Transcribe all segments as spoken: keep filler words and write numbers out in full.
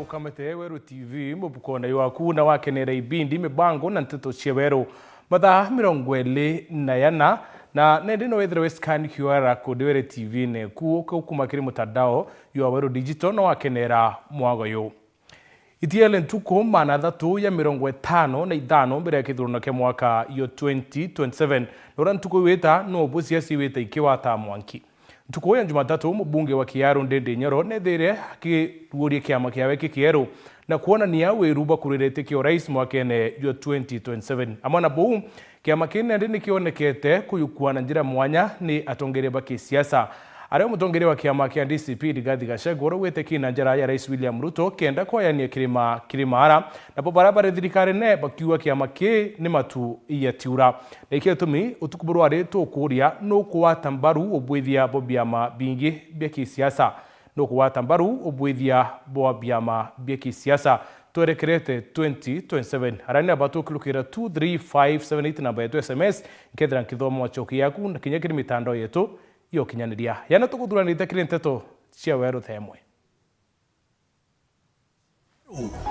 Kamete Weru T V, mubukone waku na wakenera ibindi, mibango na nteto cia weru. Mathaa mirongo iri na yana, na nende no wethirwe scan Q R code were T V-ne ku, uke ukuma kiri mutandao jwa Weru Digital, no wakenera mwago yu. Itiele ntuku maana athatu ya mirongo itano na ithano mbere ya kithurano kia mwaka yo twenty twenty-seven, na uria ntuku iwita no bu siasa iwita ikiwata mwanki. Ntuku ya Jumatatu, mubunge wa Kiaru Ndindi Nyoro neethire akiruuria kiama kiawe kikieru na kwonania wiru bwa kurwira iti kia urais mwakene jwa twenty twenty-seven. Amwe na buu, kiama kii nandi ni kionekete kuyukua na njira mwanya ni atongeria ba kisiasa. Aria mutongeria wa kiama kia D C P Rigathi Gachagua uria wite kina njara ya Rais William Ruto kenda kwayania kirima kiri maara, nabo baria bari thirikarine bakiuga kiama kii ni matu ya tiura. Na ikio gitumi utuku buru ari tukuuria, nukugwata mbaru ubwithia bwa biama bingi bia kisiasa? Nukugwata mbaru ubwithia bwa biama bia kisiasa? Twerekerete twenty twenty-seven. Arani aba tukirukira two three five seven eight namba yetu S M S, nkethira nkithoma macoki yaku na kinya kiri mitandao yetu ya ukinyaniria. Yana tukuthuranite kiri nteto cia weru themwe.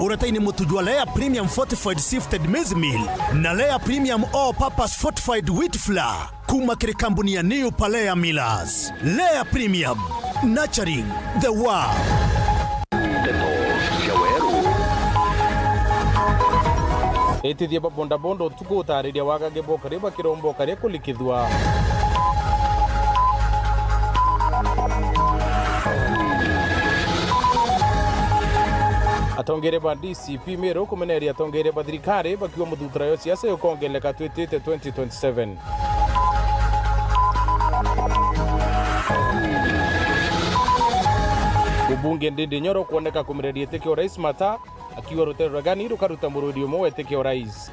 Uretaini mutu jwa Lea Premium Fortified Sifted Maize Meal na Lea Premium All Purpose Fortified Wheat Flour kuma kiri kambuni ya New Palea Millers. Lea Premium, nurturing the world. Nteto cia weru. Itithia ba bodaboda utuku utariria wagage bokari bakiromba ukari kulikithua. Atongeria ba D C P Meru kumeneria atongeria ba thirikari bakiuga muthutura yo siasa yukongeleka twitite twenty twenty-seven. Mubunge Ndindi Nyoro kuoneka kumireria iti kia urais mata, akiuga rutere rwa Regani rukaruta murwiri umwe wa iti kia urais.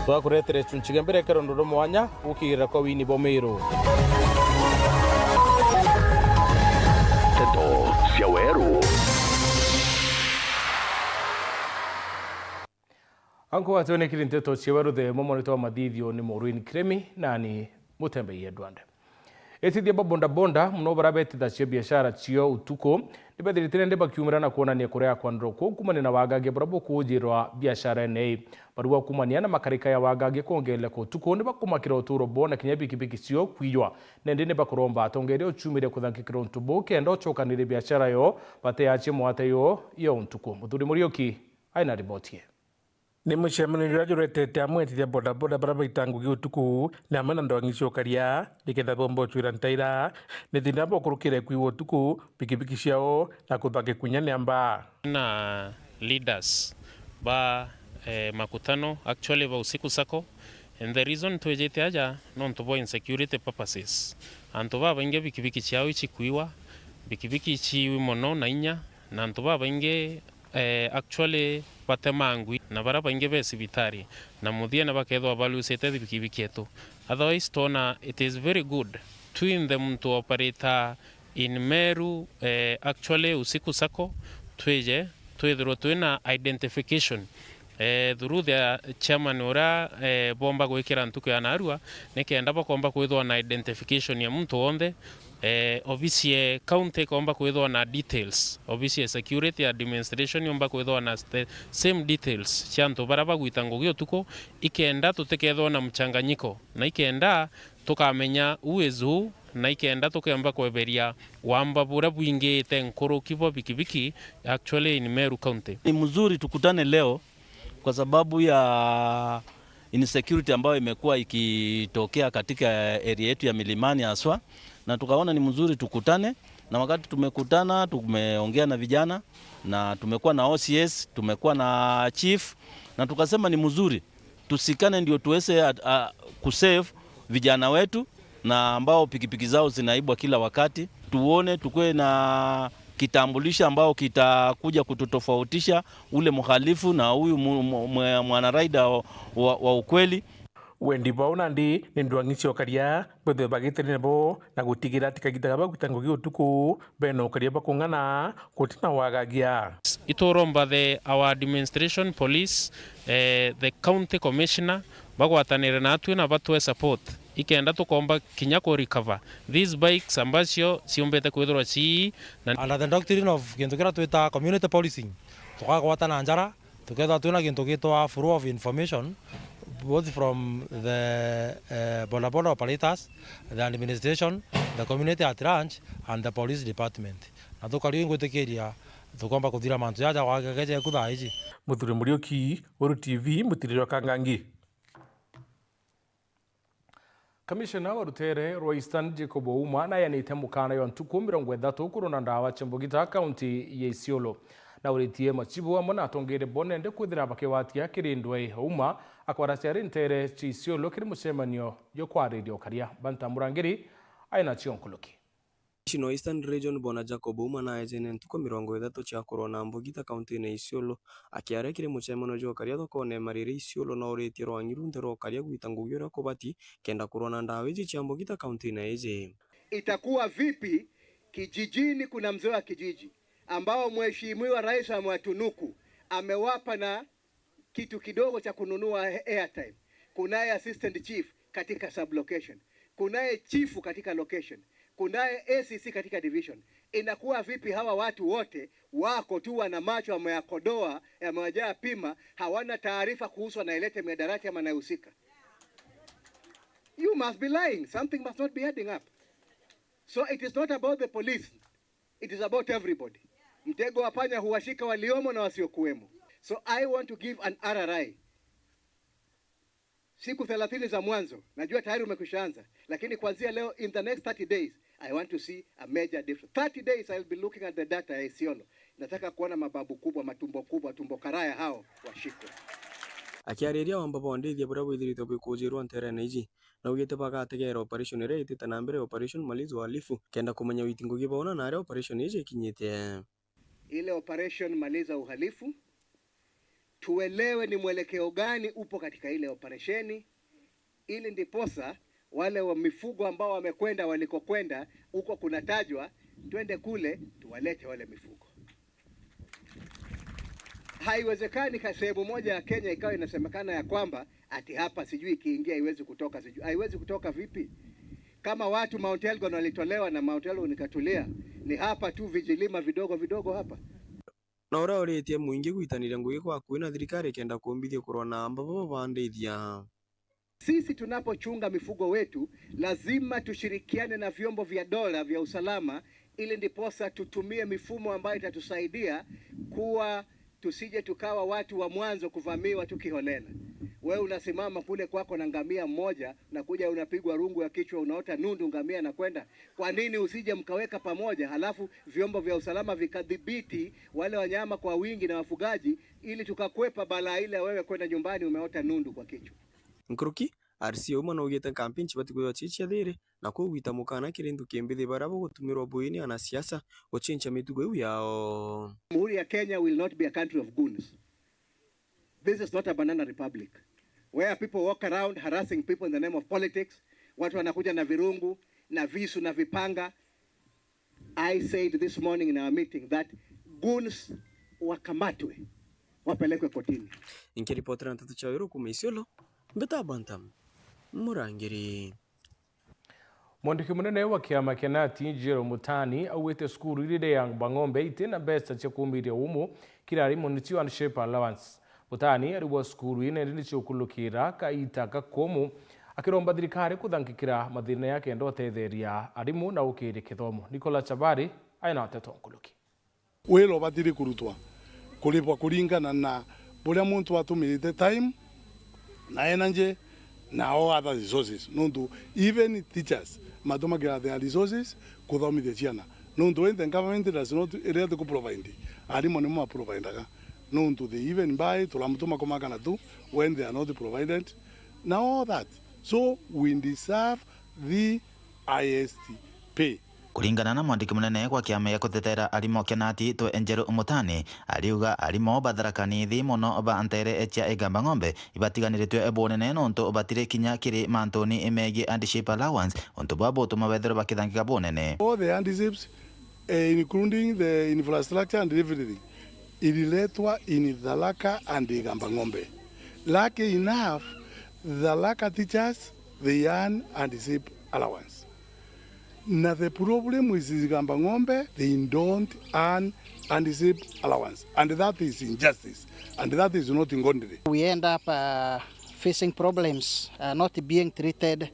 Twakuretere chunchige mbere kero ndoro mwanya gukigirira kwa wini bo Meru. Nteto cia weru. Anko atwene kiri nteto cia weru the momo ni twa mathithio ni Maureen Kiremi nani Mutembei Edward. Etithia ba bodaboda, muno baria betithagia biashara cio utuku, ni bethirite nende bakiumira na kwonania kuria kwanirwa kuu kumania na wagagia buria bukujirwa biashara-ene ii. Barua kumania na makarika ya wagagia kwongeleka utuku ni bakumakira uturo bwao na kinya bikibiki cio kwiywa. Nende ni bakuromba atongeria uchumiria kuthankikira untu buu kenda ucokanirie biashara yo bateachie mwata yo ya untuku. Muthuri Muriuki aina riboti ye. Ni mucemanio juria juretete amwe etithia bodaboda baria baita ngugi utuku, na amwe na ndwang'i cia ukaria, niketha bomba ucwira ntaira ni thina bwa kurukire kwiwa utuku, pikipiki ciao na kuthangikwa kinya ni amba. Na leaders ba, eh, makutano actually ba usiku sacco, and the reason twijite aja nontu bwa insecurity purposes. Antu babaingi pikipiki ciao icikuiwa, pikipiki iciiwi mono na inya, na antu babaingi eh, actually batemangwi, na baria baingi be cibitari, na muthia ni bakethwa balusite bikibiki etu. Otherwise, twona it is very good twinthe muntu operator in Meru, eh, actually usiku sacco, twije twithirwe twina identification, eh, through the chairman uria, eh, bomba gwikira ntuku ya narua, nikenda bakomba kwithwa na identification ya muntu wonthe, eh, obisi ya county ikomba kwithwa na details, obisi ya security administration yomba kwithwa na the same details cia antu baria bagwita ngugi utuku, ikenda tutikethwa na mchanganyiko, na ikenda tukamenya who is who, na ikenda tukemba kweberia wamba buria bwingite nkuruki bwa bikibiki actually in Meru County. Ni mzuri tukutane leo kwa sababu ya insecurity ambayo imekuwa ikitokea katika area yetu ya Milimani haswa, na tukaona ni mzuri tukutane, na wakati tumekutana, tumeongea na vijana, na tumekuwa na O C S, tumekuwa na chief, na tukasema ni mzuri tusikane ndio tuweze at-, a, kusave vijana wetu na ambao pikipiki zao zinaibwa kila wakati. Tuone, tukue na kitambulisho ambao kitakuja kututofautisha ule mhalifu na huyu mu-, mu-, mwe-, mwanaraida wa, wa, wa ukweli. Wendi bwao nandi ni ndwang'i cia ukaria bethwe bagitene nabo na gutigira ati kagita gaba gwita ngugi utuku bena ukaria bwa kung'ana gutina wagagia. Ituromba the, our administration, police, eh, the county commissioner, bagwatanire natwi na batwe support Ikenda tukomba kinya ku recover these bikes ambacio ciumbite kwithirwa ci na. Under the doctrine of gintu kiria twita community policing, tukagwatana njara, tukethirwa twina gintu gitwa flow of information, both from the, eh, bodaboda operators, the administration, the community at large, and the police department. Na tukario ingwitikiria tukomba kuthira mantu jaja gwakekece ku thaa iji. Muthuri Muriuki, Uru T V, Mutiriro Kangangi. Kamishena wa rutere rwa Eastern Jacob Ouma nayanite mukana jwa ntuku mirongo ithatu kuruna ndawa cia mbugita kaunti ya Isiolo. Nauritie machibu amwe na atongeria bo nende kwithira bakigwatia kiri ndwai. Ouma akwaracia ari ntere cia Isiolo kiri mucemanio jwa kwariria ukaria. Banta Murangiri aina cio nkuluki. Commissioner wa Eastern Region Bwana Jacob Ouma naejene ntuku mirongo ithatu cia kurwa na mbugita kauntiine ya Isiolo. Akiaria kiri mucemanio jwa ukaria thokone Mariri Isiolo, nauritie rwangi runthe rwa ukaria gwita ngugi uria kubati kenda kurwa na ndawa iji cia mbugita kauntiine iji. Itakuwa vipi kijijini kuna mzee wa kijiji ambao Mheshimiwa Rais amewatunuku, amewapa na kitu kidogo cha kununua airtime. Kunaye assistant chief katika sub location. Kunaye chifu katika location. Kunaye A C C katika division. Inakuwa vipi hawa watu wote wako tu wana macho yameyakodoa, yamewajaa pima, hawana taarifa kuhusu anayeleta miadarati ama anayehusika? You must be lying. Something must not be adding up. So it is not about the police. It is about everybody. Mtego wa panya huwashika waliomo na wasiokuwemo. So I want to give an R R I. Siku thelathini za mwanzo, najua tayari umekwisha anza, lakini kuanzia leo, in the next thirty days, I want to see a major difference. Thirty days I'll be looking at the data ya Isiolo. Nataka kuona mababu kubwa, matumbo kubwa, tumbo karaya hao washikwe. Akiariria wamba bwa ndithia buria bwithiritwe bwikujirwa nterene iji, naugite bagategera operation iria itite na mbere, Operation Maliza Uhalifu, kenda kumenya witi ngugi baona na aria operation iji ikinyite. Ile Operation Maliza Uhalifu, tuelewe ni mwelekeo gani upo katika ile operesheni, ili ndiposa wale wa mifugo ambao wamekwenda walikokwenda huko kunatajwa, twende kule tuwalete wale mifugo. Haiwezekani ka sehemu moja ya Kenya ikawa inasemekana ya kwamba ati hapa sijui ikiingia haiwezi kutoka, sijui haiwezi kutoka vipi? Kama watu Mount Elgon walitolewa na Mount Elgon ikatulia, ni hapa tu vijilima vidogo vidogo hapa. Na uria uritie mwingi gwitaniria ngugi kwa akui na thirikari kenda kumbithia kurwa na amba baba bandithia. Sisi tunapochunga mifugo wetu, lazima tushirikiane na vyombo vya dola vya usalama, ili ndiposa tutumie mifumo ambayo itatusaidia kuwa, tusije tukawa watu wa mwanzo kuvamiwa tu kiholela. Wewe unasimama kule kwako na ngamia mmoja, unakuja unapigwa rungu ya kichwa, unaota nundu, ngamia anakwenda. Kwa nini usije mkaweka pamoja, halafu vyombo vya usalama vikadhibiti wale wanyama kwa wingi na wafugaji, ili tukakwepa balaa ile ya wewe kwenda nyumbani umeota nundu kwa kichwa? Nkuruki, R C Ouma naugite campaign cibati kwithirwa cii cia thiri, na kuu gwita mukana kiri nthuki mbithi baria bugutumirwa bwini anasiasa gucinca mitugo iu yao. Jamhuri ya Kenya will not be a country of goons. This is not a banana republic where people walk around harassing people in the name of politics. Watu wanakuja na virungu, na visu, na vipanga. I said this morning in our meeting that goons wakamatwe, wapelekwe kotini. Nkiripotera Nteto cia Weru kuuma Isiolo, mbita Banta Murangiri. Mwandiki munene wa kiama kia nati, Njero Mutani, augite cukuru iria iri ya Bang'ombe iti na mbeca cia kuumiria umu kiri arimu, nicio handship allowance. Mutani arigwa cukuru ina indi nicio ukulukira kaita gakumu, akiromba thirikari kuthangikira mathina ya kenda utetheria arimu na ukiria kithomo. Nicola Chabari aina nteto nkuluki. Wira ubatiri kurutwa, kuripwa kuringana na buria muntu atumirite time na energy na all other resources, nontu even teachers matumagira their resources kuthomithia ciana, nontu when the government does not, iria tiku provide, arimu nimo maprovidaga, nontu they even buy turamutuma kumakana tu when they are not provided na all that, so we deserve the highest pay. Kuringana na mwandiki munene gwa kiama gia kutetera arimu kia nati, twe Njeru Mutani, ariuga arimu ba Tharaka Nithi mono ba ntere cia Igamba Ng'ombe ibatiganiritwe bunene nontu batiri kinya kiri mantuni megie handship allowance, untu bwa butuma bethirwe bakithangika bunene. All the handships, eh, including the infrastructure and everything, ililetwa in Tharaka and Igamba Ng'ombe. Lucky enough, Tharaka teachers They earn handship allowance. Na the problem is Igamba Ng'ombe, they don't earn handship allowance. And that is injustice. And that is not godly. We end up, uh, facing problems, uh, not being treated,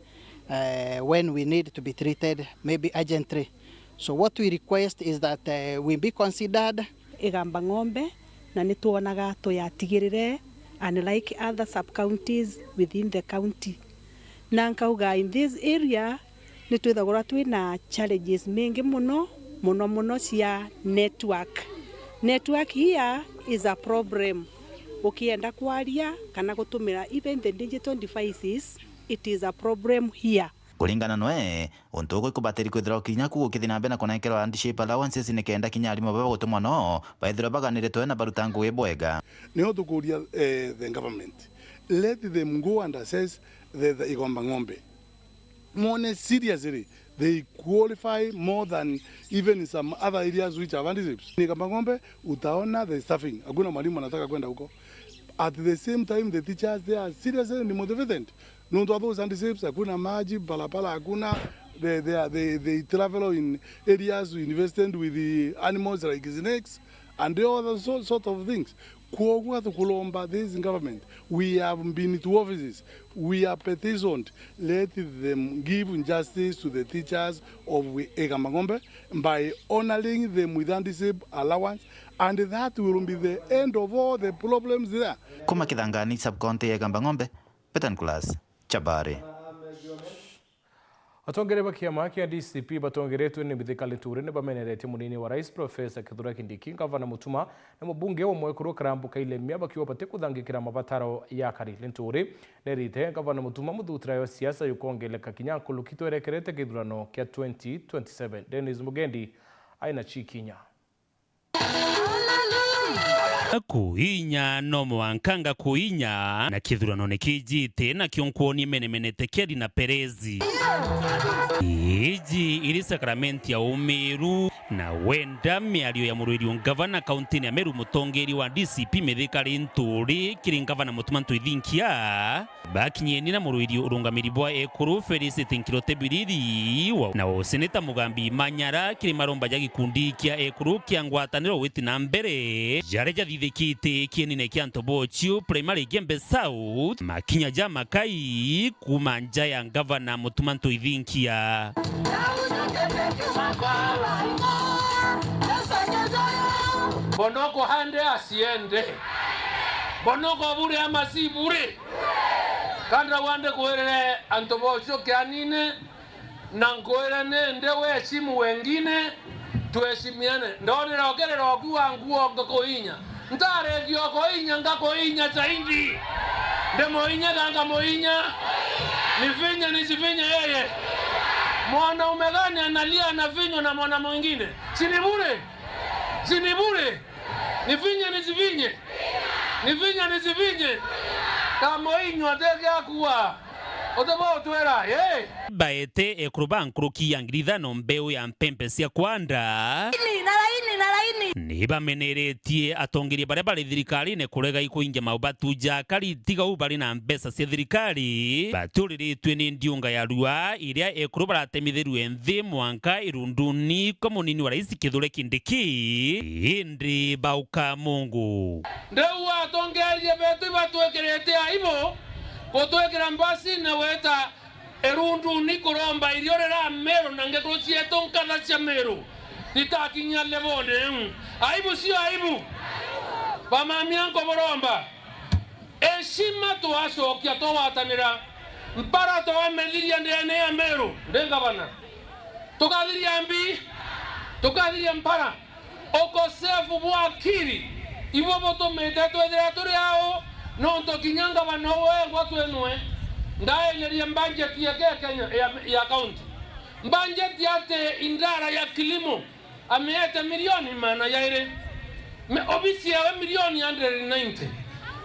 uh, when we need to be treated, maybe urgently. So what we request is that, uh, we be considered. Igamba Ng'ombe, na nitwonaga tuyatigirire, unlike other sub-counties within the county. Na nkauga in this area, nitwithagirwa twina challenges mingi muno, muno muno cia network. Network here is a problem. Ukienda kwaria kana gutumira even the digital devices, it is a problem here. Kuringana noe, untu ugu ikubatiri kwithirwa kinya ku gukithii na mbere na kunekerwa handship allowances, nikenda kinya arimu baba gutumwa noo baithirwa baganiritwe na baruta ngugi bwega. Nio tukuria, eh, the government, let them go and assess the, the Igamba Ng'ombe. Mone seriously, they qualify more than even some other areas which have handship. Ni Igamba Ng'ombe, utaona the staffing. Hakuna mwalimu anataka kwenda huko. At the same time, the teachers, they are seriously demotivated. Nontu of those handships, hakuna maji, barabara hakuna, they, they, are, they, they travel in areas infested with the animals like snakes and all other so-, sort of things. Kwoguo tukulomba this government, we have been to offices, we have petitioned, let them give justice to the teachers of Igamba Ng'ombe by honouring them with handship allowance, and that will be the end of all the problems there. Kuma Kithangani, sub-county ya Igamba Ng'ombe, Peter Nicholas Chabari. Atongeria ba kiama kia D C P batongeretwe ni Mithika Linturi ni bameneretie munini wa rais Professor Kithure Kindiki, Ngavana Mutuma na mubunge wa mwekuru Karambu Kailemia bakiuga batikuthangikira mabataro ya akari. Linturi nerite Ngavana Mutuma muthutira yo siasa yukongeleka kinya nkuruki twerekerete githurano kia twenty twenty-seven. Dennis Mugendi aina chikinya. Kuinya no mwanka ngakuinya, na kithurano ni kijite, nakio nkwonie menemenete Keri na Perezi. Iji iri sakramenti ya umiru, na wenda miario ya murwiri ngavana kauntini ya Meru, mutongeria wa D C P Mithika Linturi kiri ngavana Mutuma Ntwithinkia. Bakinyeni na murwiri urungamiri bwa ekuru Felicity Nkirote Biriri wa, na seneta Mugambi Manyara kiri maromba ja gikundi kia ekuru kia ngwataniro gwiti na mbere, jaria jathithikite kienine kia Ntobochio Primary Gembe South, makinya ja makai kuma nja ya ngavana Mutuma Ntwithinkia. Bonoko hande asiende. Bonoko bure ama si bure? Kanda wande kwirire antu bocio kianine, na nkwire nende weheshimu wengine, tuheshimiane. Ndonire okerera oku wa nguo ngakuinya. Ntaregi okoinya, ngakuinya zaidi. Ndimuinya, ganga muinya. Nifinye, nisifinye yeye. Mwanaume gani analia anafinywa na mwana mwingine? Si ni bure? Si ni bure? Nifinye, nisifinye? Nifinye, nisifinye? Kamuinywa teke akua. Utebotwera, eh? Baete ekuru ba nkuruki ya ngiri ithano mbeu ya mpempe cia kwanda. Laini, na laini, na laini. Ni bameneretie atongeria baria bari thirikarine kurega ikuingia maubatu ja akari tiga u bari na mbeca cia thirikari. Batiuriritue ni ndiunga ya rua iria ekuru baratemitherue nthi mwanka irunduni kwa munini wa rais Kithure Kindiki. Indi bauka mungu. Ndiu atongeria betu ibatwikirite aibu, gutwikira mbasi na gwita irunduni kuromba irio rira Meru na ngekuru cietu nkatha cia Meru itakinya levone iu. Aibu sio aibu? Bamamia nkuburomba. Heshima twacokia twagwatanira. Mpara twamethiria ndene ya Meru, ndi ngavana. Tukathiria mbi, tukathiria mpara. Ukosefu bwa akili ibo butumite twithira turi au, nontu kinya ngavana uwe wengwa twinwe ndaenerie mbanjeti ya Kenya ya, ya county. Mbanjeti ati indara ya kilimo ameete milioni magana jairi, me-, obisi yawe milioni hundred and ninety,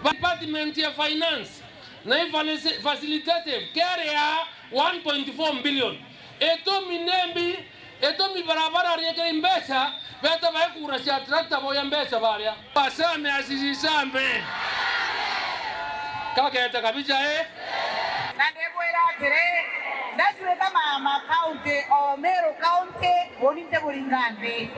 department ya finance na i faci-, facilitative care ya one point four billion. Itumi nembi? Itumi barabara riekere mbeca, beta baikura cia tractor boya mbeca baria. Basame asisisame. Kagete kabicha, eh? Na ndibwira atiri, ndatuika mama county o Meru county, uni ntiburinga nthi.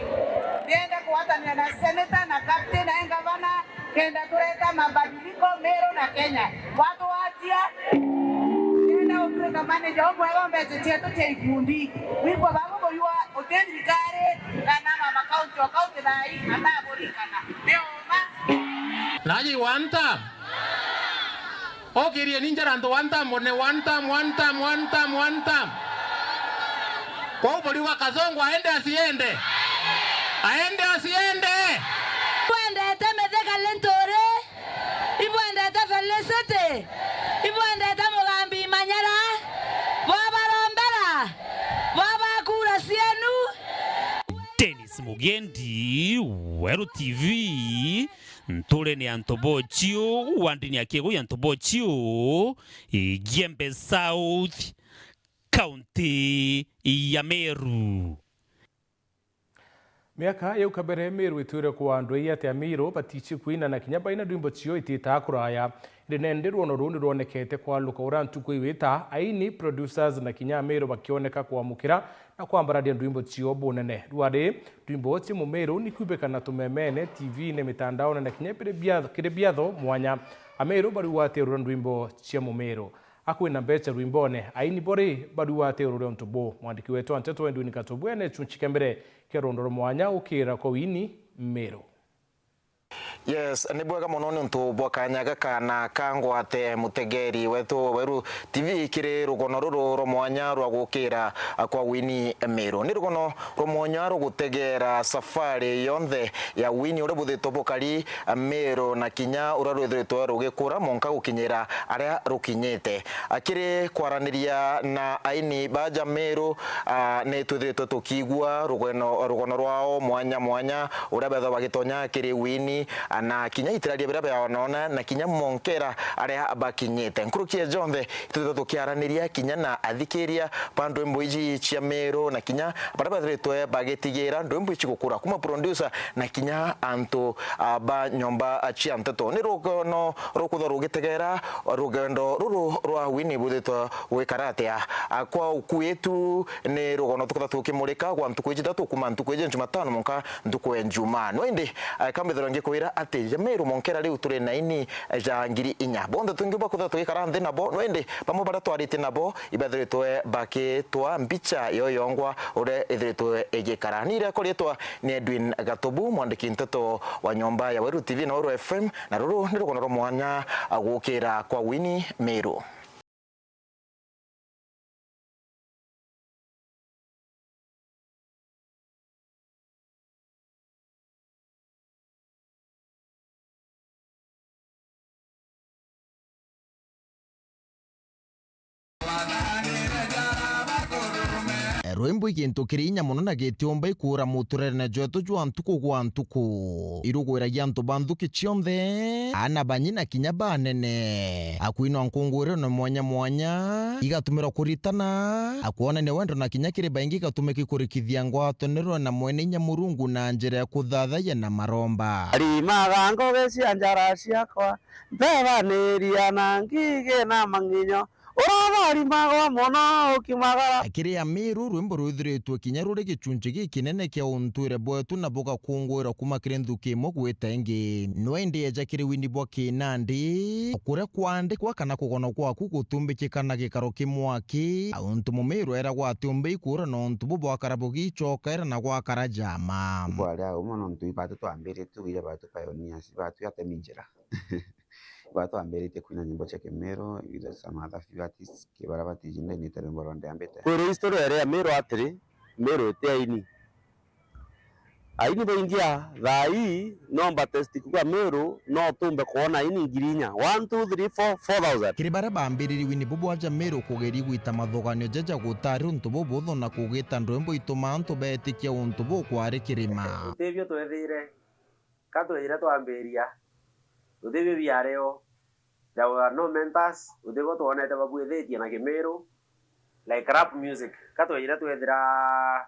Ndienda kugwatanira na senator na captain na ngavana, kenda tureta mabadiliko Meru na Kenya. Watugwatia, ndienda gutuika manager umwega wa mbeca cietu cia ikundi. Wimbo babu buyua uti thirikari kana mama county o county thai ataburingana. Ni uma? Naji one term. Okirieni njara antu one term, ni one term, one term, one term, one term. Kwou buriuga Kasongo aende asiende? Aende asiende? Ibwendete Mithika Linturi, ibwendete Felicity, ibwendete Mugambi Manyara, bwabarombera, bwabakura cienu. Dennis Mugendi, Weru T V, nturene ya Ntobochio, wandini ya Kiegui ya Ntobochio, Igembe South, kaunti ya Meru. Miaka yau kabere Meru itwire kwa andu ii ati Amiru batici kwina na kinya baina ndwimbo cio ititaa kuraya. Indi nendi rwono ruu ni rwonekete kwaluka uria ntuku iu itaa, aini, producers na kinya Amiru bakioneka kwamukira na kwambararia ndwimbo cio bunene. Rwari ndwimbo cia Mumiru ni kwibika na tumemene, T V-ini, mitandaone na kinya biri bia-, kiri biatho mwanya. Amiru bariu gwatiurura ndwimbo cia Mumiru. Akwina mbeca rwimbone, aini bo ri bariu gwatiurure untu buu. Mwandiki wetu wa nteto Edwin Katubu ena gicunci kia mbere kia rwondo rwa mwanya ukira kwa wini Miru. Yes, ni bwega mono niuntu bwa kanya gaka na ka ngwate mutegeri wetu Weru T V kiri rugono ruru rwa mwanya rwa gukira kwa wini Miru. Ni rugono rwa mwanya rwa gutegera safari yonthe ya wini uria buthitwe bukari Miru na kinya uria rwithiritwe rugikura monka gukinyira aria rukinyite. Akiri kwaraniria na aini baja Miru, ah, ni twithiritwe tukiigua rugeno-, rugono rwao mwanya mwanya, uria betha bagitonya kiri wini, ah, na kinya itiraria biria bianona, na kinya monkera aria bakinyite. Nkuruki ya jonthe, itwithiritwe tukiaraniria kinya na athikiria ba ndwimbo iji cia Miru, na kinya baria bethiritwe bagitigira ndwimbo iji gukura kuma producer na kinya antu, ah, ba nyomba, ah, cia nteto. Ni rugono rukwithwa rugitegera rugendo ruru rwa wini buthitwe gwikara atia. Ah, kwa ukui tu ni rugono tukwithwa tukimurika gwa ntuku iji ithatu kuma ntuku iji Jumatano monka ntuku ya Njumaa. No indi, ah, kambithirwa ngikwira ati ja Miru monkera riu turi na ini ja ngiri inya. Bonthe tungi bakwithwa tugikara nthi nabo, no indi bamwe baria twaritie nabo ibethiritwe bakitwa mbicha yoyongwa uria ithiritwe igikara. Ni riakwa riitwa ni Edwin Gatubu, mwandiki nteto wa nyomba ya Weru T V na Weru F M, na ruru ni rugono rwa mwanya gukira kwa wini Miru. Rwimbo i gintu kiri inya mono na gitiumba ikuura muturerene jwetu jwa ntuku gwa ntuku. Irugwiragia antu ba nthuki cionthe, aana banyi na kinya banene. Akwinwa nkungwirone mwanya mwanya, igatumirwa kuritana, akwonania wendo na kinya kiri baingi igatumiki kurikithia ngwataniro na mwene inya Murungu na njira ya kuthathayia na maromba. Arimaga ngugi cia njara ciakwa, mpebaniria na ngigi na mang'inyo, uratharimagwa mono ukimagara. Kiri Amiru, rwimbo rwithiritwe kinya ruri gicunci gikinene kia untwire bwetu na bugakungwirwa kuma kiri nthuki imwe gwita ingi. No indi eja kiri wini bwa kinandi, kuria kwandikwa kana kugonwa kwaku gutumbikika na gikaro ki mwaki, untu Mumiru eragwa atiumbi ikuura nontu bu bwakara bugicokaira na gwakara jama. Kwari au mono nontu ibatu twambiritie tu ira batu pioneers, batu atemi njira. Batwambiritie kwina nyimbo cia Kimiru, either some other few artists, ki baria batiji ndainite rwimbo rwa Ndiambite. Kwirwa history ya Miru atiri, Miru iti aini. Aini baingi a thaa ii, no mbatesti kuga Miru, no tumbe kwona aini ngiri inya. One, two, three, four, four thousand. Kiri baria bambiririe wini bubu aja Miru kugeria gwita mathuganio jaja gutari untu bubuthu na kugita ndwimbo ituma antu betikia untu bu kwari kirima. Utibio twethire Ka tweejire twambiria, gutibi biario, there were no mentors, gutibo twonete babwithitie na Kimiru, like rap music. Ka tweejire twethira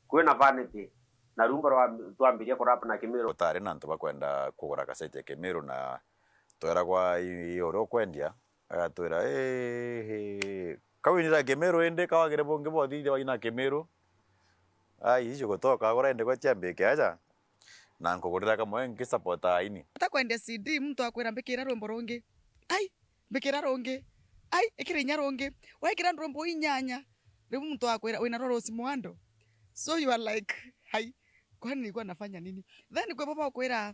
kwina vanity, na rumba rwa, twambiria ku rap na Kimiru. Gutaari na antu bakwenda kugura kaseti ya Kimiru, na tweragwa, "Ii, ii uria ukwendia, Agatwira, "Ii, kau ini ja Kimiru indi, kawagire bungi bwa uthithia wa ina Kimiru. Ai, icio gutoka agura indi gwe ciambike aja, na nkugurira kamwe nkisupport aini." Ata kwendia C D, muntu akwira, "Mbikira rwimbo rungi." Ai, mbikira rungi. Ai, ikira inya rungi. Wekira rwimbo inyanya, riu muntu akwira, "Wina Rose Muhando." So you are like, "Hai, kwani nilikuwa nafanya nini?" Then kwi bo bakwira,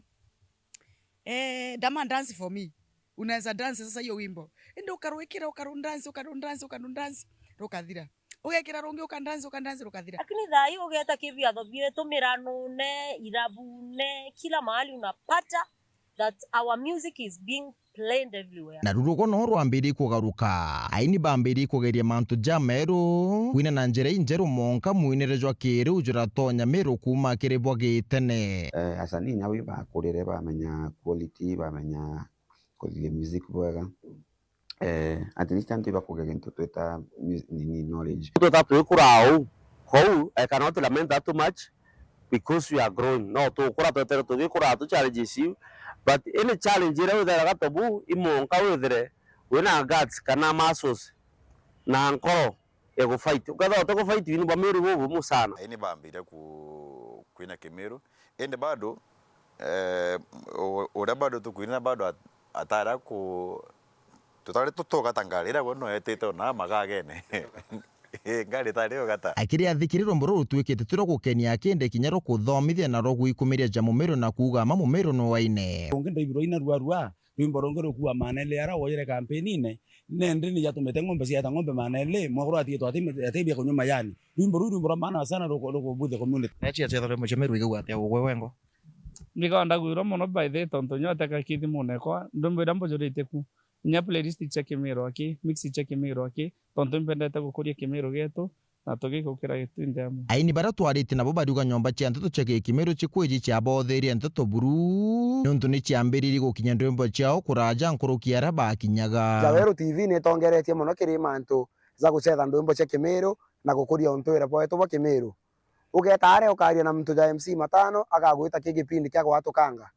eh, "Dama, dance for me." Unaweza dance sasa hiyo wimbo. Indi ukarwikira, ukaru dance, ukaru dance, ukaru dance, rukathira. Ugekira rungi, uka dance, uka dance, rukathira. Lakini thaa hii ugeeta kibiatho bietu, miranune, irabune, kila mahali unapata that our music is being played everywhere. Na rurugo no rwambiririe kugaruka. Aini bambiririe kugeria mantu jameru, kwina na njira injeru, monka mwinire jwa kiriu juratonya miru kuuma kiri bwa gitene. Eh, asanii inya wi bakurire bamenya quality, bamenya kuthithia music bwega. Eh, at least antu ibakuge gintu twita mu-, nini, knowledge. Twita twikura au, kou I cannot lament that too much because we are growing. No tukura twetere tugikura tu challenges iu, but any challenge iria witheraga tobu imonka withire wina guts kana muscles na nkoro ya gufight. Ukethira utigufight, ni bwa mwiri bubumu sana. Aini bambire ku-, kwina Kimiru. Indi bado, eh, u-, uria bado tukwina bado at-, atara ku-, tutari tutugata ngari iria we no etite ona magagene. Ii, ngari itari ugata. Akiri athikiri rwimbo ruru rutwikite tu rwa gukenia akindi kinya rwa kuthomithia na rwa gwikumiria ja mumiru na kuuga ma mumiru ni waine. Ungi ndaibirwa ina rua rua. Rwimbo rungi rukua manele ara woyire kampeni-ine, nendi ni jatumite ng'ombe cieta ng'ombe manele, mwakuru atigitwe ati, ati bia kunywa majani. Rwimbo ruu rwimbo rwa maana sana ruku-, rukubuthia community. Nechi acietha rwimbo cia Meru igigwa atia ugwe wengo? Ndikwenda kwirwa mono by the way, tontu nyote kakithi munekwa, ndumbe iria mbujurite ku. Inya playlist cia Kimiru aki, mix cia Kimiru aki, tontu impendete gukuria Kimiru gietu, na tugikukira gitinde amwe. Aini baria twaritie nabo bariuga nyomba cia nteto cia Gikimiru cikwiji ciabothirie nteto buru, niuntu ni ciambiririe gukinya ndwimbo ciao kuraja nkuruki aria bakinyaga. Jaweru T V ni itongeretie mono kiri mantu ja gucetha ndwimbo cia Kimiru na gukuria untuire bwetu bwa Kimiru. Ugeta aria ukaria na muntu ja M C matano agagwita ki gipindi kia gwatukanga.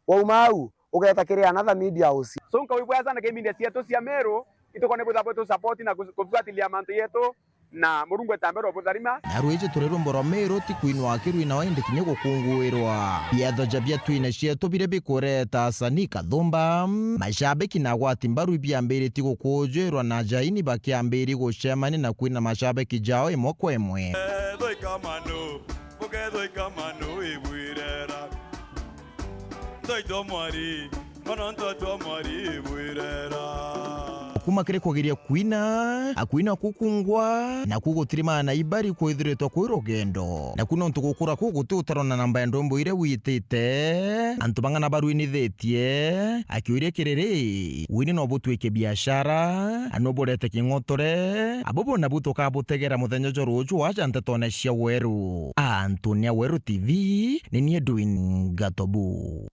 Wauma au, ugeeta kiri another media house. So, nkawibwea sana ki media cietu cia Meru, itukone bwitha bwitu support na ku-, kubuatilia mantu yetu, na Murungu etambe rwobutharima. Na rwiji turi rwimbo rwa Meru, ti kwinwa akirwina indi kinya gukunguirwa. Biatho ja bia twine cietu biria bikureta asanii kathumba, mashabiki na agwati mbaru ibiambiritie gukujuirwa na aini bakiambiririe gucemania na kwina mashabiki jao imwe kwa imwe. Ethwe ikamanu. Bukethwa ikamanu ibwirera. Ntoitwa mwari, mono ntoitwa mwari ibwirera. Kuma kiri kugeria kwina, akwina kukungwa, naku gutirimana na ibari kwithiritwe kwi rugendo. Naku nontu gukura kuu guti utarona namba ya ndwimbo iria witite, antu bang'ana barwinithitie, akiuria kiriri, wini no butwike biashara, no burete king'otore, abo bona bu tukabutegera muthenya jwa ruju aja ntetone cia Weru. Antonia Weru T V, ni nie Edwin Gatobu.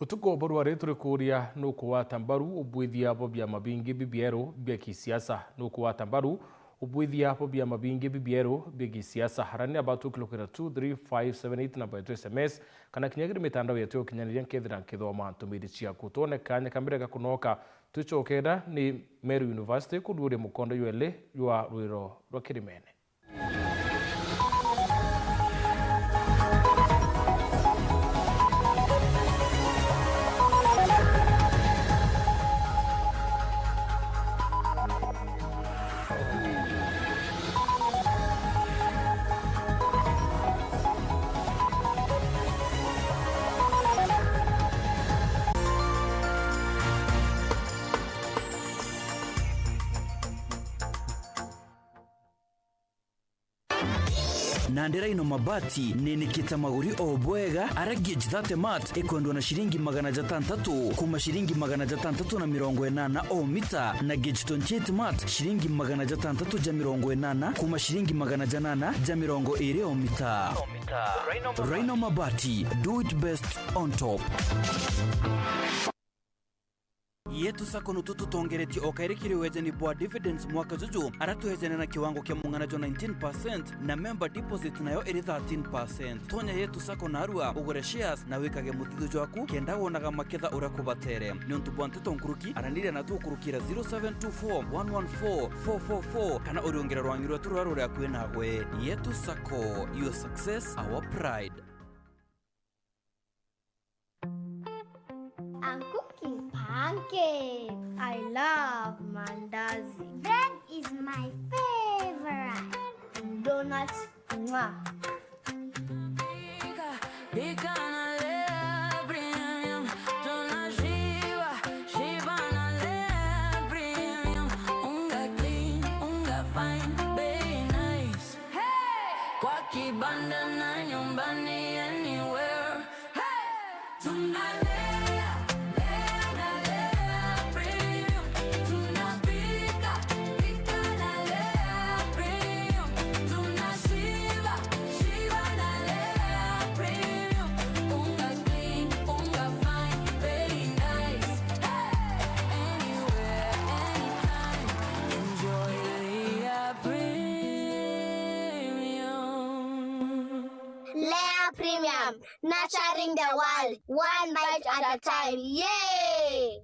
Utuku bwa rwari turi kuuria, nukugwata mbaru ubwithia bwa biama bingi bibieru bia kisiasa? Nukugwata mbaru ubwithia bwa biama bingi bibieru bia kisiasa? Aranira batu kilokera two three five seven eight namba yetu S M S, kana kinya kiri mitandao yetu ya ukinyaniria, nkethira nkithoma ntumiri ciaku. Twone kanya ka mbere ga kunoka, twicokera ni Meru University kururia mukondo jwa eli jwa rwiro rwa kirimene. Nandi Rhino Mabati ninikite maguri o bwega, aria gauge thirty mat ikwendwa na ciringi magana jatantatu kuuma ciringi magana jatantatu na mirongo inana o mita, na gauge twenty-eight mat ciringi magana jatantatu ja mirongo inana kuuma ciringi magana janana ja mirongo iri o mita. Rhino Mabati, do it best on top. Yetu Sacco nutu tutongeretie o kairi kiri wejani bwa dividends mwaka juju, aria twejane na kiwango kia mung'ana jwa nineteen percent na member deposit nayo iri thirteen percent. Tonya Yetu Sacco narua ugure shares na wikage muthithu jwaku kenda wonaga maketha uria kubatere. Niuntu bwa nteto nkuruki, araniria na tukurukira zero seven two four one one four four four four kana uriungire rwangi rwetu ruria ruri akui nawe. Yetu Sacco, your success, our pride. I'm cooking pancakes. I love mandazi. Bread is my favorite. Donuts, mwah. Pika, pika na Lea Premium. Tunashiba, shiba na Lea Premium. Unga clean, unga fine, bei nice. Hey! Kwa kibanda na nyumbani, anywhere. Hey! Tunalea, lea na Lea Premium. Tunapika, pika na Lea Premium. Tunashiba, shiba na Lea Premium. Unga clean, unga fine, very nice. Hey! Anywhere, anytime. Enjoy Lea Premium. Lea Premium, nurturing the world, one bite at a time. Yay!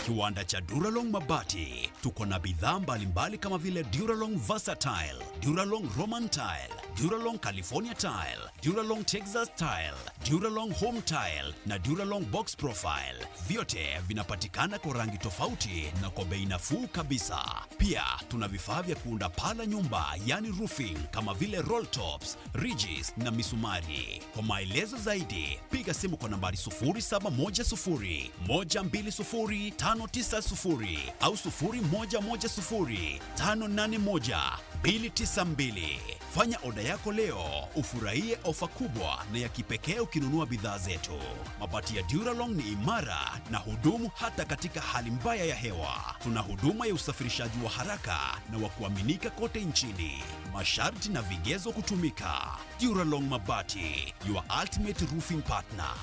Kiwanda cha Duralong Mabati. Tuko na bidhaa mbalimbali kama vile Duralong Versatile, Duralong Roman Tile, Duralong California Tile, Duralong Texas Tile, Duralong Home Tile na Duralong Box Profile. Vyote vinapatikana kwa rangi tofauti na kwa bei nafuu kabisa. Pia tuna vifaa vya kuunda paa la nyumba, yani roofing, kama vile roll tops, ridges na misumari. Kwa maelezo zaidi, piga simu kwa nambari sufuri saba moja sufuri, moja mbili sufuri, tano tisa sufuri au sufuri moja moja sufuri, tano nane moja, mbili tisa mbili. Fanya oda yako leo, ufurahie ofa kubwa na ya kipekee ukinunua bidhaa zetu. Mabati ya Duralong ni imara na hudumu hata katika hali mbaya ya hewa. Tuna huduma ya usafirishaji wa haraka na wa kuaminika kote nchini. Masharti na vigezo kutumika. Duralong Mabati, your ultimate roofing partner.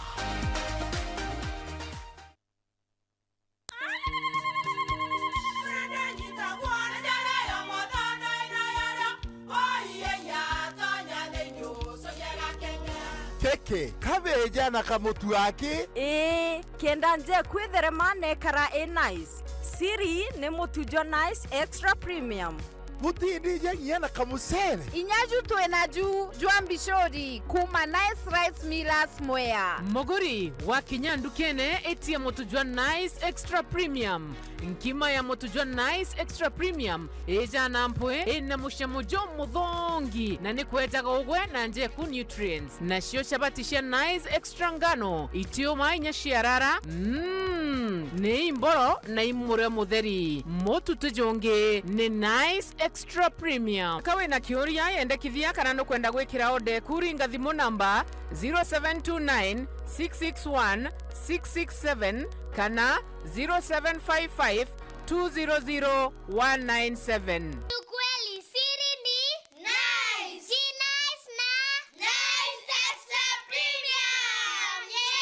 Keke, kabeja na kamutu aki? Ii, kenda nje kwitherema nekara i nice. Siri ni mutu jwa Nice Extra Premium. Mutindija nginya na kamucere. Inya ju twina ju jwa mbicuri kuma Nice Rice Millers Mwea. Muguri, wakinya ndukene, itia mutu jwa Nice Extra Premium. Nkima ya mutu jwa Nice Extra Premium ijana mpwi, ina mucamo jumuthongi na ni kwejaga ugwe na njeku nutrients. Nacio chabati cia Nice Extra ngano itiuma inya ciarara, mm, ni imboro na imurio mutheri. Mutu tujungi ni Nice Extra Premium. Ka wina kiuria, yendekithia kana nukwenda gwikira order eku, ringa thimu namba zero seven two nine, six six one, six six seven kana zero seven five five, two zero zero, one nine seven. Ukweli siri ni Nice. Ki Nice na Nice Extra Premium. Yay!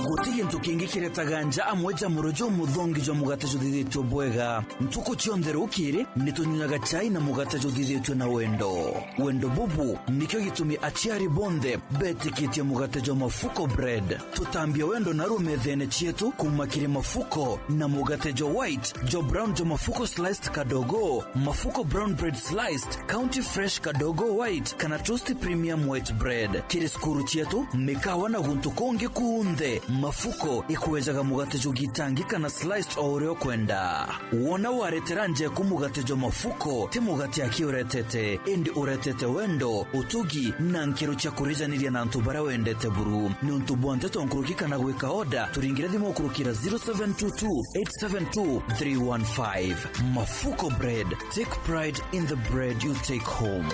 Guti gintu kingi kiretaga nja amwe ja muro jumuthongi jwa mugate juthithitue bwega. Ntuku cionthe rukiri, ni tunyuaga chai na mugate juthithitue na wendo. Wendo bubu nikio gitumi aciari bonthe betikitie mugate jwa Mafuko Bread. Tutambia wendo naru methene cietu kuuma kiri Mafuko na mugate jwa white, jwa brown jwa Mafuko sliced kadogo, Mafuko brown bread sliced, County fresh kadogo white, kana Toast premium white bread. Kiri cukuru cietu, mikawa na guntu kungi kunthe, Mafuko Mafuko ikwejaga mugate jugitangika na sliced o uria ukwenda. Wona waretera njeku mugate jwa Mafuko, ti mugate aki uretete, indi uretete wendo, utugi, na nkero cia kurijaniria na antu baria wendete buru. Niuntu bwa nteto nkuruki kana gwika order, turingire thimu kurukira zero seven two two eight seven two three one five. Mafuko Bread, take pride in the bread you take home.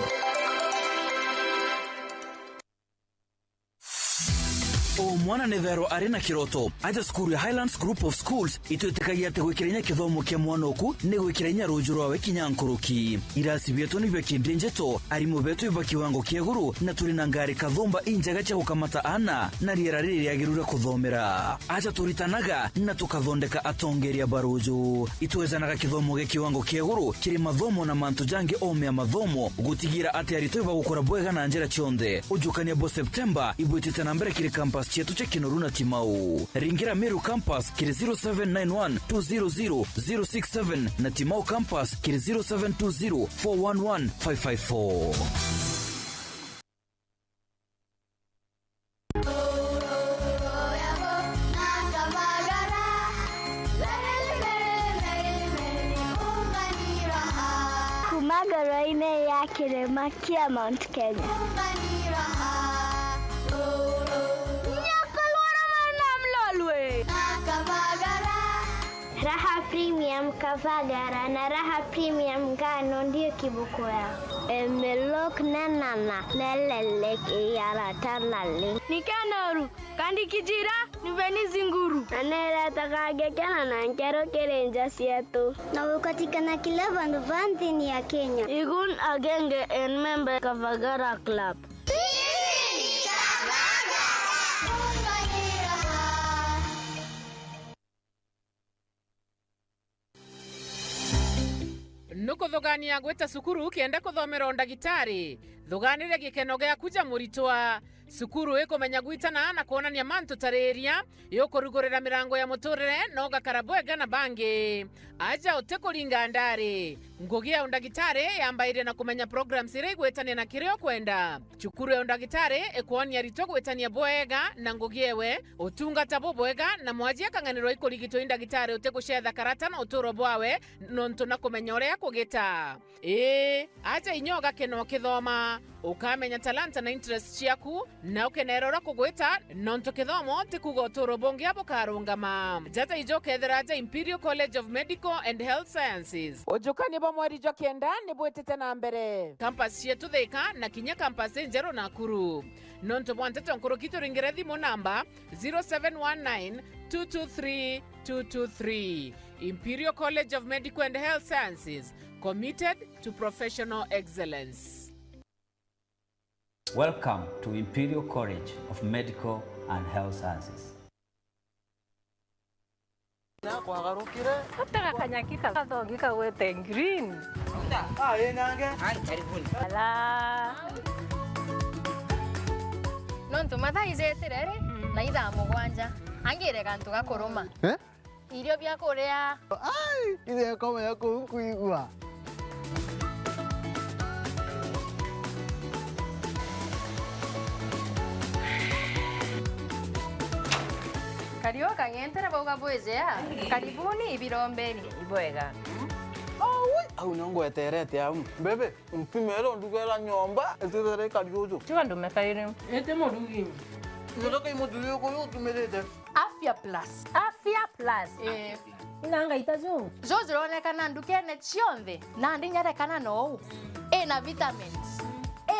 O mwana ni thero ari na kiroto. Aja cukuru ya Highlands Group of Schools, itwitikagia ati gwikira inya kithomo kia mwana oku ni gwikira inya ruju rwawe kinya nkuruki. Irasi bietu ni bia kindi njeto, arimu betu iba kiwango kia iguru, na turi na ngari kathumba injega cia gukamata ana na riera riri riagiru ria kuthomera. Aja turitanaga na tukathondeka atongeria ba ruju. Itwejanaga kithomo gia kiwango kia iguru kiri mathomo na mantu jangi o mea mathomo, gutigira ati aritwa ibagukura bwega na njira cionthe. Ujukania bwa Septemba ibwitite na mbere kiri campus cietu cia Kinoru na Timau. Ringira Meru campus kiri zero seven nine one two zero zero zero six seven na Timau campus kiri zero seven two zero four one one five five four. Kuma ngoro-inĩ ya kĩrĩma kĩa Mount Kenya. Nyakalwara mwana mlolwe. Raha Premium Kavagara na Raha Premium Ngano ndio kiboko yao. Emelok nenana nelelek iyaratanali. Nikenoru, kandi kijira, niveni zinguru. Na neretaga ngekena na nkero kiri nja cietu. Na gukatikana kila vandu va nthini ya Kenya. Igun agenge en member Kavagara Club. Nukuthugania gwita cukuru kenda kuthomera undagitari? Thuganire gikeno giaku ja muritwa. Cukuru ikumenya gwitana na kwonania mantu tariria, iukurugurira mirango ya muturire na ugakara bwega na bangi. Aja utikuringa ndari. Ngugi ya undagitari yambairia na kumenya programs iria igwitania na kiria ukwenda. Cukuru ya undagitari ikwonia aritwa gwitania bwega na ngugi ewe, utungata bubwega, na mwaji akang'anirwa ikurigitwa i ndagitari utigucetha karata na uturo bwawe, nontu na kumenya uria kugita. Ii, aja inya ugakena ukithoma, ukamenya talanta na interest ciaku, na ukenera uria kugwita, nontu kithomo ti kuuga uturo bungi bukarungama. Jaja ijo ukethira aja Imperial College of Medical and Health Sciences. Ujukania bwa mweri jwa kenda ni bwitite na mbere. Campus cietu Thika na kinya campus injeru Nakuru. Nontu bwa nteto nkuruki turingire thimu namba zero seven one nine two two three two two three. Imperial College of Medical and Health Sciences, committed to professional excellence. Welcome to Imperial College of Medical and Health Sciences. Nakwagarukire. Utega kanyaki kathongi kagwete green. Ah, ĩ nange. Ai, karibuni. Ala. Nontu mathaa ijetire ri, mm, na ithaa mugwanja. Angire gantu gakuruma. Eh? Irio bia kuria. Ai, ithe akomenya kuu nkuigua. Kariu kang'entere bauga bwijea. Karibuni ibirombeni. Ibwega. Aui, au nio ngweterete au. Bebe, ntumire ndugera nyomba, itithere ikari uju. Tiga ndume kairi. Iti murugi. Nyotoka imuthuri uyu utumirite. Afya Plus. Afya Plus. Eh. Ina ngaita ju. Jo jironekana ndukene cionthe, na ndinyarekana nou. Ina vitamins.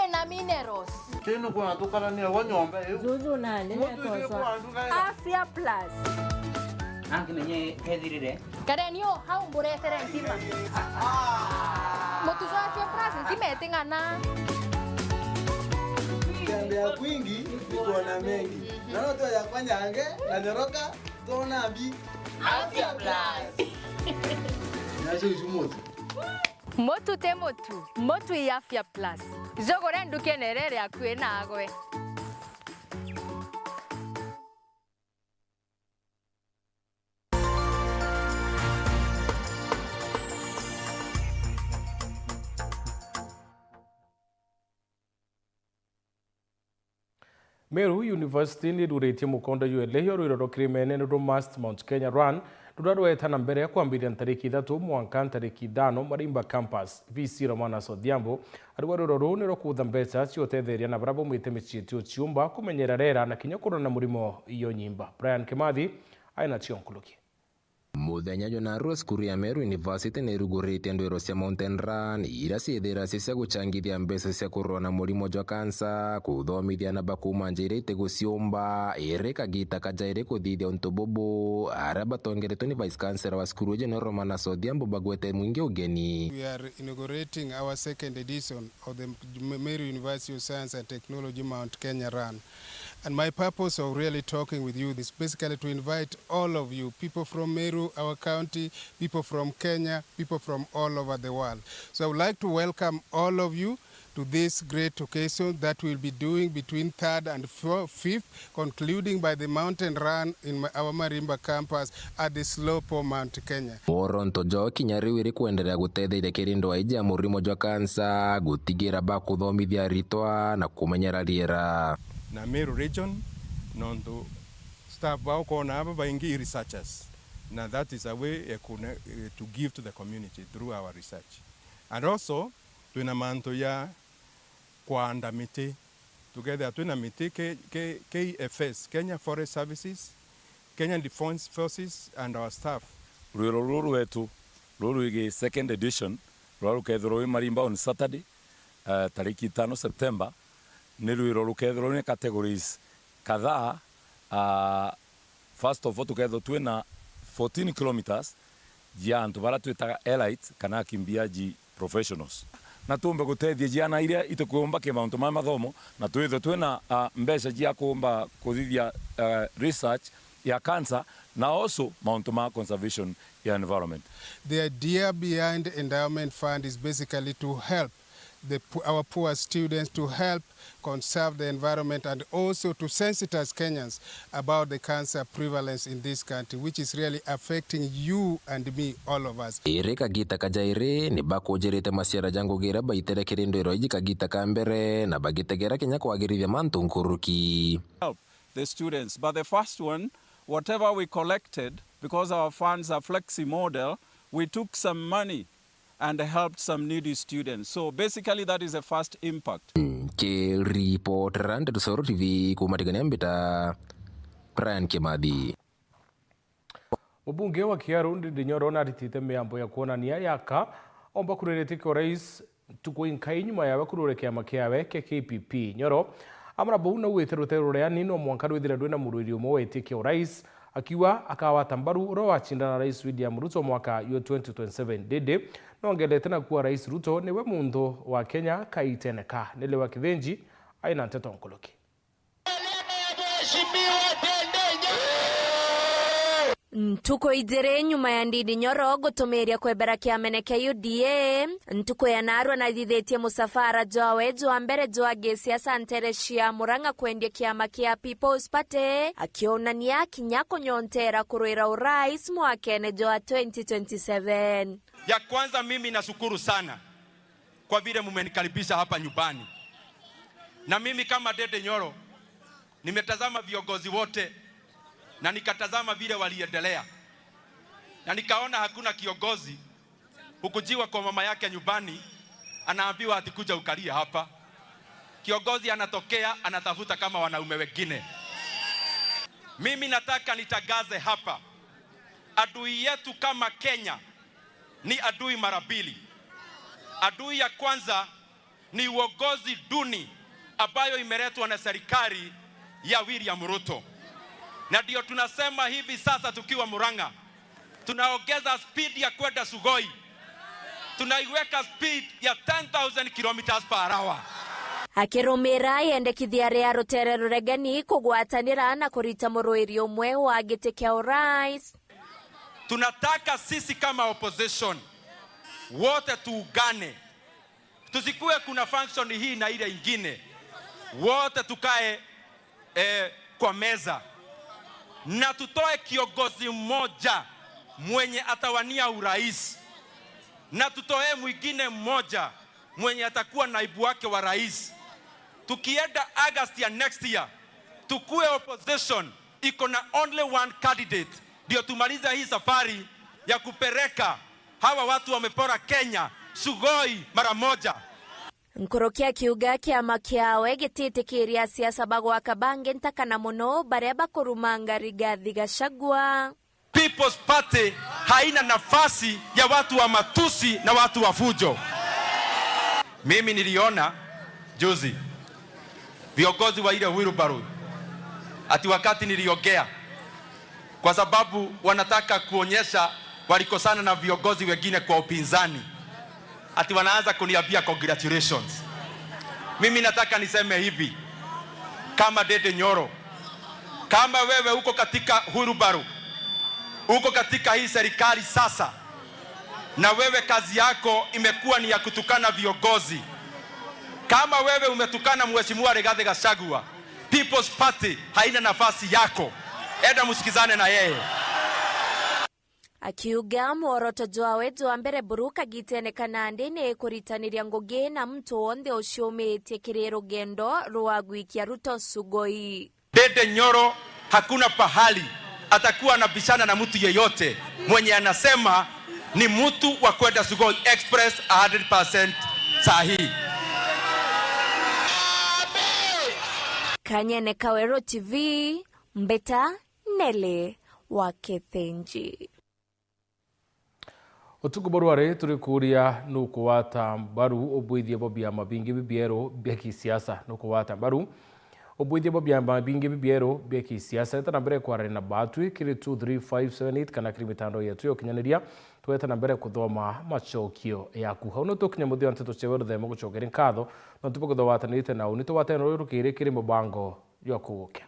Ina minerals. Tino kwa tukarania wa nyomba iu. Juju nani. Mutu icio netoswa kwa nduga. Afya Plus. Angimenye kethirire. Kareni o hau mburetere ntima. Mutu jwa Afya Plus ntima iting'ana. Kutembea kwingi ni kuona mengi. Naona tu ya kwanyange na nyoroka, tuona mbi. Afya Plus. Nacio icu mutu. Mutu ti mutu, mutu i Afya Plus. Jogore ndukene rere akui nagwe. Meru University ni iruguritie mukondo jwa iri yo rwiro rwa kirimene ruru Must Mount Kenya Run, ruria rweta na mbere ya kwambiria ntariki ithatu mwanka ntariki ithano Marimba Campus. V C Romanus Odhiambo arauga rwiro ruu ni rwa kuutha mbeca cia utetheria na baria baumite micii iti uciumba, kumenyera rera na kinya kurwana na murimo iyo nyimba. Brian Kimathi aina cio nkuruki. Muthenya jwa narua, cukuru ya Meru University ni irugurite ndwiro cia Mountain Run, iria ciithira ci cia gucangithia mbeca cia kurua na murimo jwa kansa, kuthomithia na bakuuma nja iria itiguciumba, iri kagita kajairi kuthithia untu bubu. Aria batongeretwe ni Vice Chancellor wa cukuru iji, General Romanus Odhiambo, bagwete mwingi ugeni. We are inaugurating our second edition of the M-, Meru University of Science and Technology Mount Kenya Run. And my purpose of really talking with you is basically to invite all of you, people from Meru, our county, people from Kenya, people from all over the world. So I would like to welcome all of you to this great occasion that we'll be doing between third and fo-, fifth, concluding by the mountain run in Ma-, our Marimba campus at the slope of Mount Kenya. Moronto jo kinya riu iri kwenderea gutetheria kiri ndwaa iji ya murimo jwa kansa, gutigira bakuthomithia aritwa na kumenyera riera. Na Meru region, nontu staff bao kwona aba baingi i researchers, na that is a way ya kuna-, eh, to give to the community through our research. And also, twina mantu ya kwanda miti. Tukethira twina miti, K-, K-, K F S, Kenya Forest Services, Kenya Defence Forces and our staff. Rwiro ruru rwetu ruru rwigi second edition, ruria rukethirwa rwi Marimba on Saturday, eh, tariki itano September, ni rwiro rukethirwa rwina categories kadhaa, ah, First of all, tukethirwa twina fourteen kilometres jia antu baria twitaga elites kana akimbiaji professionals. Na tuumbe gutethia ciana iria itikwiyumba ki mauntu ma mathomo, na twithwe twina, ah, mbeca cia kuumba kuthithia, ah, research ya cancer, na also mauntu ma conservation ya environment. The idea behind Endowment Fund is basically to help the po-, our poor students, to help conserve the environment and also to sensitize Kenyans about the cancer prevalence in this country, which is really affecting you and me, all of us. Iri kagita kajairi ni bakujirite maciara ja ngugi iria baitere kiri ndwiro iji kagita ka mbere, na bagitegera kinya kwagirithia mantu nkuruki. Help the students, but the first one, whatever we collected, because our funds are flexi model, we took some money and helped some needy students. So basically, that is the first impact. Nkiripotera Ndeto Coro T V kuuma Tigania, mbita Brian Kimathi. Mubunge wa Kiaru, Ndindi Nyoro, naritite miambo ya kwonania yaka omba kurira giti kia urais ntuku inkai nyuma yawe kurure kiama kiawe kia K P P. Nyoro amara bau nauite rutere ruria ni no mwanka rwithire rwina murwiri umwe wa giti kia urais, akiuga akawata mbaru uria wacindana na Rais William Ruto mwaka jwa twenty twenty-seven. Ndindi nongerete na kuuga Rais Ruto niwe muntu wa Kenya kaitene ka. Niliwa Kithinji aina nteto nkuruki. Ntuku ijiri nyuma ya Ndindi Nyoro gutumiria kwebera kiamene kia U D A, ntuku ya narua nathithitie musafara jwawe jwa mbere jwa gisiasa ntere cia Murang'a kwendia kiama kia People's Party, akionania kinya kunyontera kurwira urais mwakene jwa twenty twenty-seven. Ya kwanza, mimi nashukuru sana kwa vile mumenikaribisha hapa nyumbani. Na mimi kama Ndindi Nyoro, nimetazama viongozi wote na nikatazama vile waliendelea. Na nikaona hakuna kiongozi hukujiwa kwa mama yake nyumbani, anaambiwa ati, "Kuja ukalie hapa." Kiongozi anatokea, anatafuta kama wanaume wengine. Mimi nataka nitangaze hapa, adui yetu kama Kenya ni adui mara mbili. Adui ya kwanza ni uongozi duni ambayo imeletwa na serikali ya William Ruto. Na ndio tunasema hivi sasa tukiwa Murang'a, tunaongeza speed ya kwenda Sugoi. Tunaiweka speed ya ten thousand kilometers per hour. Akirumira yendekithia ria rutere ruregeni kugwatanira na kurita murwiri umwe wa giti kia urais. Tunataka sisi kama opposition wote tuungane. Tusikue kuna function hii na ile ingine. Wote tukae, eh, kwa meza. Na tutoe kiongozi mmoja mwenye atawania urais. Na tutoe mwingine mmoja mwenye atakuwa naibu wake wa rais. Tukienda August ya next year, Tukue opposition iko na only one candidate, ndio tumalize hii safari ya kupeleka hawa watu wamepora Kenya Sugoi mara moja. Nkuruki akiuga kiama kiawe gititikiria asiasa bagwaka bangi ntakana mono baria bakurumanga Rigathi Gachagua. People's Party haina nafasi ya watu wa matusi na watu wa fujo. Mimi niliona juzi viongozi wa ile wheelbarrow ati wakati niliongea, kwa sababu wanataka kuonyesha walikosana na viongozi wengine kwa upinzani, ati wanaanza kuniambia congratulations. Mimi nataka niseme hivi, kama Ndindi Nyoro, kama wewe uko katika wheelbarrow, uko katika hii serikali sasa, na wewe kazi yako imekuwa ni ya kutukana viongozi, kama wewe umetukana Mheshimiwa Rigathi Gachagua, People's Party haina nafasi yako. Enda musikizane na yeye. Akiuga mworoto jwawe jwa mbere buru kagitene ka nandi ni kuritaniria ngugi na muntu wonthe uciumitie kiri rugendo rwa gwikia Ruto Sugoi. Ndindi Nyoro hakuna pahali atakuwa anabishana na mtu yeyote mwenye anasema ni mtu wa kwenda Sugoi Express a hundred percent saa hii. Kanyene Kawero T V, Mbeta Nelly wa Kithinji. Utuku bwa rwari turi kuuria nukugwata mbaru ubwithia bwa biama bingi bibieru bia kisiasa? Nukugwata mbaru ubwithia bwa biama bingi bibieru bia kisiasa? Eta na mbere kwarania na batwi kiri two three five seven eight kana kiri mitandao yetu ya ukinyaniria. Tweta na mbere kuthoma macokio yaku. Au no tukinya muthia wa nteto cia ruthemo gucokeria nkatho, no tubo kugwatanirite na uni tugwatane ruri rukiri kiri mubango jwa kugukia.